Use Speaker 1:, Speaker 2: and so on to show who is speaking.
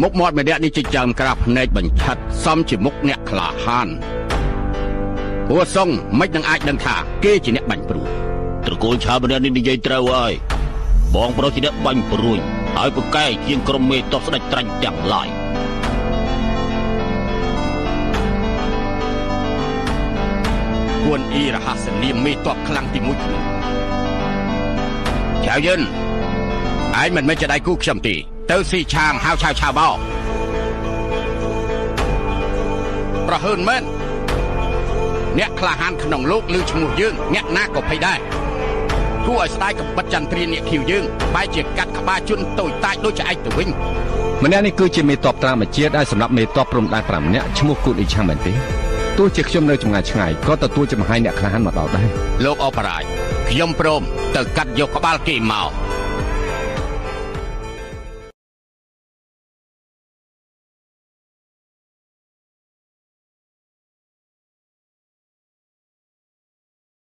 Speaker 1: មុខមាត់ម្នាក់នេះជាចើមក្រាស់ភ្នែកបញ្ឆិតសមជាមុខអ្នកក្លាហានហួសុងមិននឹងអាចដឹងថាគេជាអ្នកបាញ់ព្រួយ
Speaker 2: ត្រកូលឆាម្នាក់នេះនិយាយត្រូវហើយបងប្រុសជាអ្នកបាញ់ព្រួយហើយពូកែជាងក្រុមមេតបស្ដេចត្រាញ់ទាំងឡាយ
Speaker 1: គួនអ៊ីរហស្សនាមមេតបខ្លាំងទីមួយក្នុងចៅយិនឯងមិនមែនជាដៃគូខ្ញុំទេទៅស៊ីឆាងហៅឆាវឆាវបោប្រហើនមែនអ្នកក្លាហានក្នុងលោកឬឈ្មោះយើងអ្នកណាក៏ភ័យដែរគួរឲ្យស្ដាយកំបិតចន្ទ្រាអ្នកខៀវយើងបែរជាកាត់ក្បាលជនតូចតាចដូចជាឯងទៅវិញ
Speaker 3: ម្នាក់នេះគឺជាមេតបត្រាមជាដែលសម្រាប់មេតបព្រំដែន5នាក់ឈ្មោះគូនអ៊ីឆាំងមែនទេទោះជាខ្ញុំនៅចម្ងាយឆ្ងាយក៏ទទួលចំហាយអ្នកក្លាហានមកដល់ដែរ
Speaker 1: លោកអបរាជខ្ញុំព្រមទៅកាត់យកក្បាលគេមក